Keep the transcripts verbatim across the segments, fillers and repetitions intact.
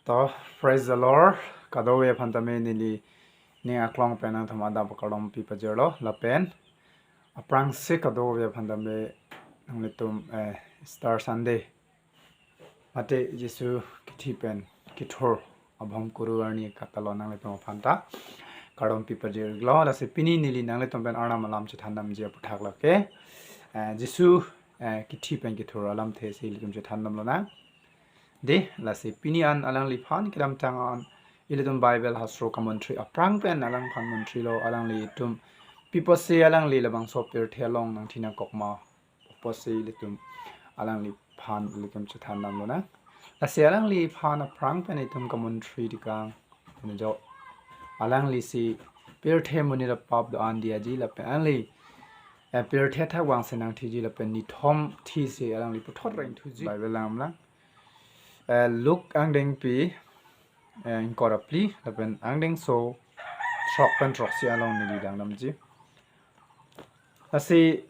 To, praise the Lord. Kadokave aphan tame neli ning aklong pen nangtum adap kardom pipajirlo lapen aphrangsi kadokave aphan tame nanglitum, eh, Easter Sunday mate Jisu kithi pen kethur abhom kuru arni katalon nanglitum aphan ta kardom pipajirlo. Lasi pini neli nanglitum pen Arnam alam chethan damji aphuthak lake, eh, Jisu, eh, kithi pen kethur alamthe si ilitum chethan damlonang. Dei, lasi pini an alangliphan kedamtang an ilitum Bible hastro commentary aphrang pen alangphan commentary lo, alanglitum pi apotsi alangli labangso pirthe along nangthi nangkok ma apotsi ilitum alangliphan ilitum chethan damlonang. Lasi alangliphan aphrang pen itum commentary dikang. Pen jo alanglisi pirthe monit apap do-an diyaji lapen alangli, eh, pirthe thak vangsi nangthiji lapen nithom thisi alangli puthot rengthuji. Bible langdamlang. Eh, Luke angdengpi, eh, ingkoi ra phli lapen angdengso throk pen throksi along neli langdamji. Lasi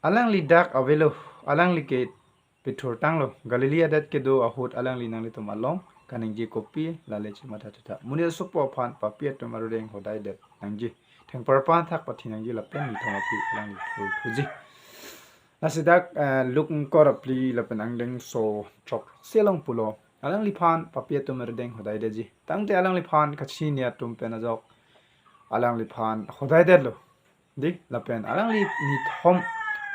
alangli dak avelo, alangli ke pithurtanglo, Galilee adet kedo ahut alangli nanglitum along kaningje kopi, lale chematha thutha. Monit asopo aphan papi atum arudeng hodaidet nangji. Thengparpan thak pathi nangji lapen nithom aphi alangli thurthuji. Lasi dak, eh, Luke ingkoi ra phli lapen angdengso throksi along pulo, alangliphan papi atum arudeng hodaidetji. Tangte alangliphan kachini atum pen ajok alangliphan hodaidetlo. Dei, lapen alangli nithom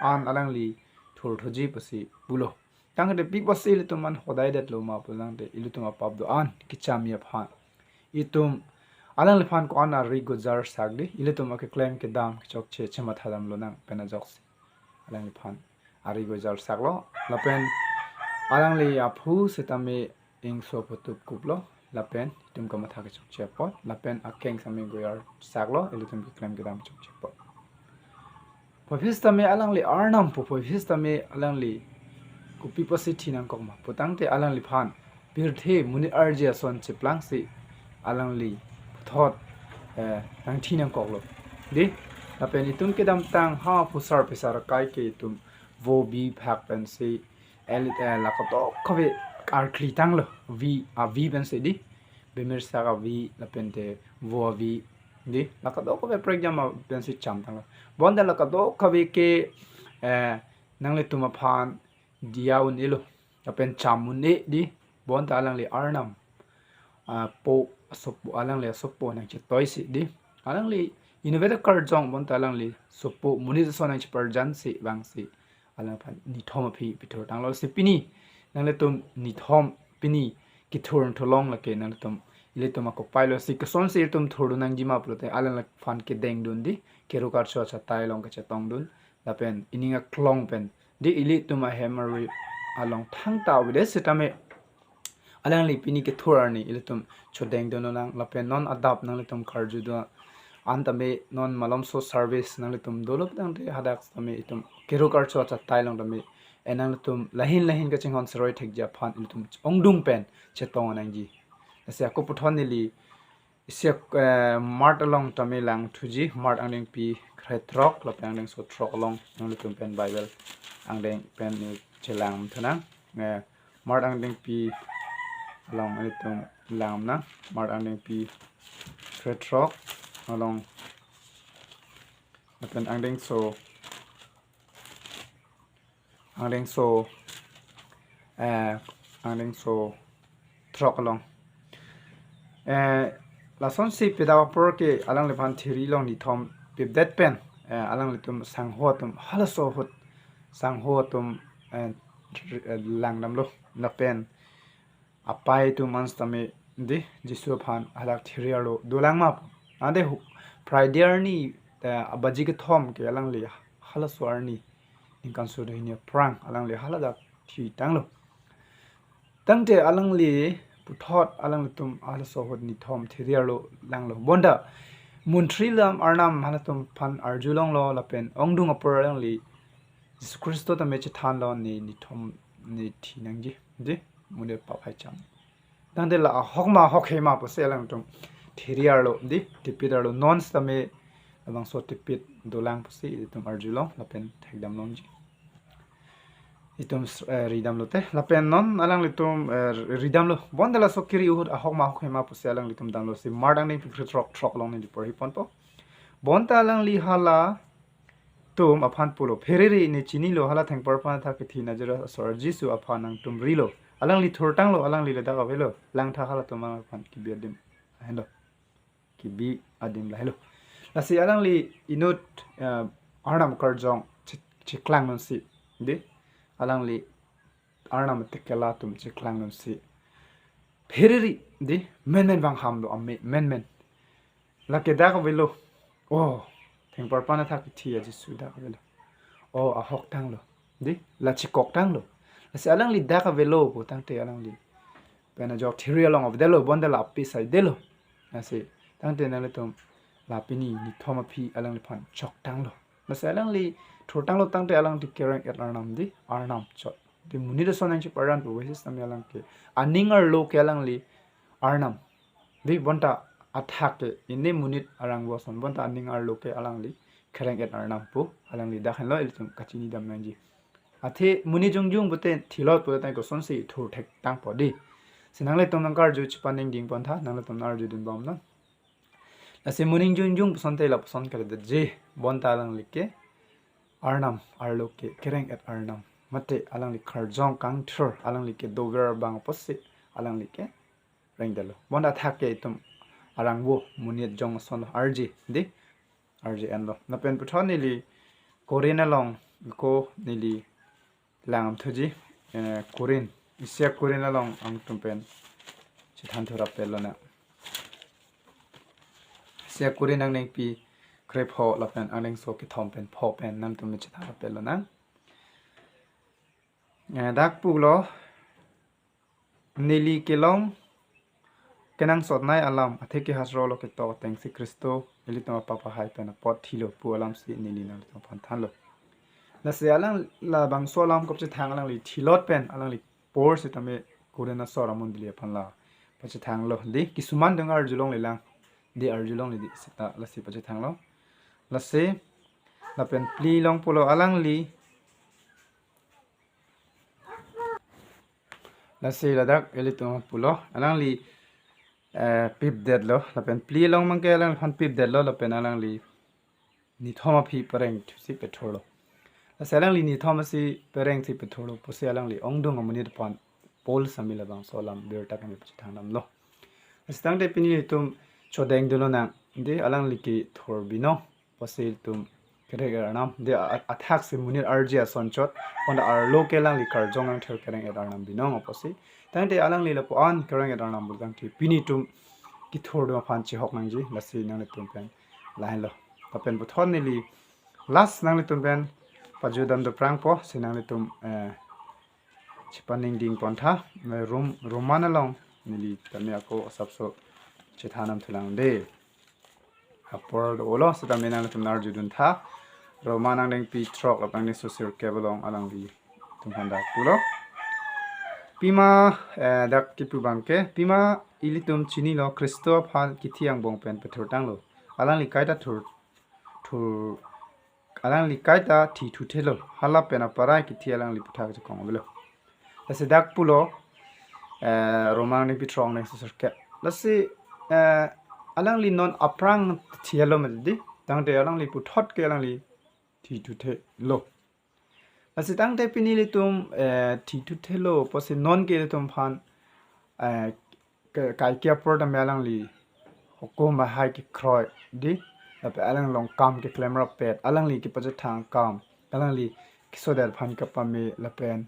an alangli thurthuji pusi pulo. Tangte pi apotsi ilitum an hodaidetlo ma pulo tangte ilitum apap do-an kechami aphan. Itum alangliphan ko-an ari gojar sak dei, ilitum akeklem kedam kechokche chematha damlonang pen ajoksi alangliphan ari gojar saklo. Lapen alangli aphu setame ingso aphutup kuplo lapen itum kamatha kechokche apot lapen akeng same gojar saklo, ilitum keklem kedam chokche apot. Puvoiphit setame alangli Arnam pu, puvoiphit setame alangli kopi apotsi thi nangkok ma pu tangte alangliphan pirthe monit arje ason cheplangsi alangli puthot, eh, nangthi nangkoklo. Dei, lapen itum kedamtang ha phusar phisar akai ke itum vo bi phak pensi el, eh, la kadokave arkli tanglo, vi, avi pensi dei, bemir sak avi lapente vo avi dei, la kadokave prekjam a pensi cham tanglo. Bonta la kadokave ke, eh, nanglitum aphan diya un-elo lapen cham un-e dei, bonta alangli Arnam, ah, po asopo, alangli asopo nangchetoisi dei. Alangli innovative karjong bonta alangli sopo monit ason nangcheparjansi vangsi alangphan nithom aphi pithurtanglo. Si pini nanglitum nithom pini kethur thulong lake nanglitum ilitum akopai lo. Si kosonsi itum thurdun nangji ma pulote alangliphan kedengdun dei, kero karcho achatai along kachetongdun lapen ining aklong pen dei, ilitum ahem ari along thangta avedet setame alangli pini kethur arni ilitum chodengdun lonang lapen non adap nanglitum karju do-an tame non malomso service nanglitum dolo pu tangte hadak tame itum kero karcho achatai along tame, eh, nanglitum lahin lahin kachinghon seroi thekji aphan ilitum ongdung pen chetong nangji. Lasi ako puthot neli isi, eh, Mark along tame langthuji, Mark angdengpi krethrok lapen angdengso throk along nanglitum pen Bible angdeng pen neli chelang thunang. Eh, Mark angdengpi along nanglitum langdamnang, Mark angdengpi krethrok along lapen angdengso angdengso, eh, angdengso throk along. Eh, lasonsi pida apor ke alangliphan thiri along nithom pipdet pen, eh, alanglitum sangho atum halaso ahut sangho atum, eh, langdamlo lapen apei atum an setame dei Jisu aphan hadak thiri arlo dolang ma pu. Ante hu-, Friday arni, eh, abaji kethom ke alangli halaso arni ningkan suri hini aphrang alangli haladak thitanglo. Tangte alangli puthot alanglitum halaso ahut nithom thiri arlo langlo. Bonta montri alam Arnam halatum aphan arjulonglo lapen ongdung apor alangli Jisu Khristo tame chethanlo ne nithom ne thi nangji dei, monit apap hai cham. Tangte la ahok ma ahokhe ma pusi alangtum thiri arlo dei, tipit arlo non setame labangso tipit dolang pusi itum arjulong lapen thekdam longji. Itum s- eh, ridamlo te. Lapen non alanglitum eh, ridamlo. Bonta laso kiri ahut ahok ma ahok hema pusi alanglitum damlo si Mark angdengpi krethrok throk along neli porhi ponpo. Bonta alangli halatum aphan pulo, "Pherere, ne chinilo, hala thengparpan athak kithi Nazareth asor Jisu aphan nangtum rilo. Alangli thurtanglo, alangli ladak avelo. Langtha halatum aphan kebi adim lahenlo. Kebi adim lahenlo." Lasi alangli inut eh, Arnam karjong che- cheklang nonsi, dei, alangli Arnam atekela atum cheklang nonsi, "Pherere, dei, menmen vang hamlo, ame, menmen. Lake dak avelo. O, thengparpan athak kithi a Jisu dak avelo. O, ahok tanglo, dei, la chekok tanglo." Lasi alangli dak avelo pu tangte alangli pen ajok thiri along avedetlo, bonta la api saidetlo. Lasi tangte nanglitum la pini nithom aphi alangliphan choktanglo. Lasi alangli thurtanglo tangte alangli kereng-et Arnam, dei, Arnam chot. Dei, monit ason nangcheparan pu basis tame alang ke aning arlo ke alangli Arnam, dei, bonta athak ke, ine monit arang boson, bonta aning arlo ke alangli kereng-et Arnam pu alangli dak henlo, ilitum kachinidam nangji. Athe monit jongjong pute thilot pute tang kosonsi thur thektangpo, dei. Si nanglitum nangkarju chepaningding pontha, nanglitum arjudun bomnon. Lasi monit jongjong pusonte lapuson kalidet je, bonta alangli ke Arnam arlo ke kereng-et Arnam, mate alangli karjong kangthur, alangli kedover abang pusi alangli kerengdetlo. Bonta athak ke itum arang bo monit jong asonlo, arje, dei, arje enlo. Lapen puthot neli Korin along ko neli lang amthuji, eh, Korin, isi a-Korin along nangtum pen chethan thurap pet lonang. Isi a-Korin angdengpi krepho lapen angdengso kethom pen pho pen nangtum chethan thurap pet lonang. Eh, dak pulo, "Neli kelong kenangsotnei alam, athe kehasrolo ketok atengsi Khristo ilitum apap ahai pen apot thilo pu alamsi neli nanglitum aphan thanlo." Lasi alang labangso alam kapachethang alangli thilot pen alangli por sitame Korin asor amondoli aphan la pachethanglo, dei, kisuman dong arjulongle lang, dei, arjulongle, dei, seta lasi pachethanglo. Lasi lapen phli along pulo alangli, lasi ladak ilitum pulo alangli eh, pipdetlo, lapen phli along mangke alangliphan pipdetlo, lapen alangli nithom aphi pereng thusi pethurlo. Lasi alangli nithom asi pereng si pethurlo pusi alangli ongdung amonit aphan Paul sami labangso alam birta kami pachethang damlo. Lasi tangte pini itum chodengdun lonang, dei, alangli kethur binong pusi itum kereng-et Arnam, dei, a- athak si monit arje ason chot, bonta arlo ke alangli karjong kangthur kereng-et Arnam binong pusi. Tangte alangli lapu-an kereng-et Arnam pu tangte pini itum kethurdun aphan chehok nangji, lasi nanglitum pen lahenlo. Lapen puthot neli last nanglitum pen pajudam doprangpo, si nanglitum eh, chepaningding pontha, eh, Rom, Roman along neli tame ako asapso chethan damthulang, dei. Apor dolo sitame nangtum arjudun tha. Roman angdengpi throk lapen angdengso sirkep along alanglitum aphan dak pulo, "Pima, eh, dak kipu abangke, pima ilitum chinilo, Khristo aphan kithi angbong pen pethurtanglo. Alangli kaita thur, thur, alangli kaita thithuthelo, hala pen aparai kithi alangli aphuthak chekong avelo." Lasi dak pulo, eh, Roman angdengpi throk angdengso sirkep. Lasi, eh, alangli non aphrang thilo mati, dei, tangte alangli puthot ke alangli thithuthelo. Lasi tangte pini ilitum eh, thithuthelo pusi non ke ilitum aphan eh, ke- kaike apor tame alangli hukum bahai kekroi, dei, lapen alang along kam keklem rapet, alangli kepachethang akam, alangli kesodet aphan kapame, lapen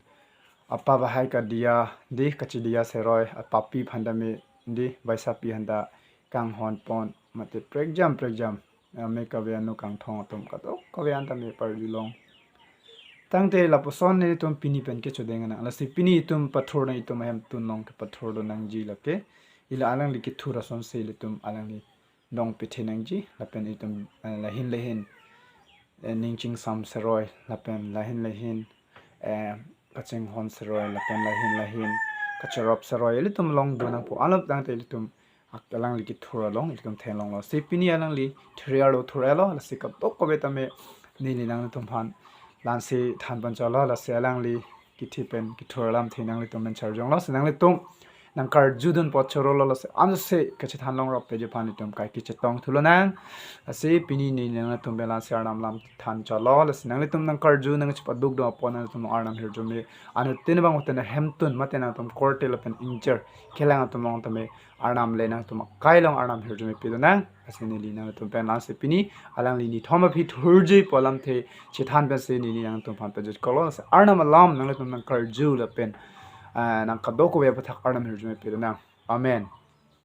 apap bahai kadiya, dei, kachidiya seroi, apapi aphan tame, dei, baisapi aphanta kanghon pon, mate prekjam prekjam, eh, ame kave anu kangthong atum kadokave an tame parjulong. Tangte lapuson nelitum pini pen kechodeng nang. Lasi pini itum pathur nang, itum ahemtun along kepathurdun nangji lake, ila alangli kethur asonsi ilitum alangli dong pithe nangji, lapen itum eh, lahin lahin eh, ning chingsam seroi, lapen lahin lahin eh, kachinghon seroi, lapen lahin lahin kachirop seroi ilitum along dun nangpo. Alop tangte ilitum ak- alangli kethur along ilitum theklonglo. Si pini alangli thur-etlo, thur-etlo, lasi kadokave tame neli nangtum aphan la-ansi than pon cholo, lasi alangli kithi pen kethur alamthe nanglitum pen charjonglo. Lasi nanglitum nangkarjudun apot chorolo, lasi ansi kachethan longrap peji aphan itum kai kachetong thu lonang. Lasi pini neli nanglitum pen lasi Arnam alam than chotlo. Lasi nanglitum nangkarju nangchepaduk do apot nanglitum Arnam ahirjume, anuttin abang hoten ahemtun mate nangtum korte lapen ingjir kelang atum along tame Arnam le nangtum akai along Arnam ahirjume pidunang. Lasi neli nanglitum pen lasi pini alangli nithom aphi thurji pu alamthe chethan pensi neli nanglitum aphan pajut kolo. Lasi Arnam alam nanglitum nangkarju lapen, ah, nangkadokave aputhak Arnam ahirjume pidunang. Amen.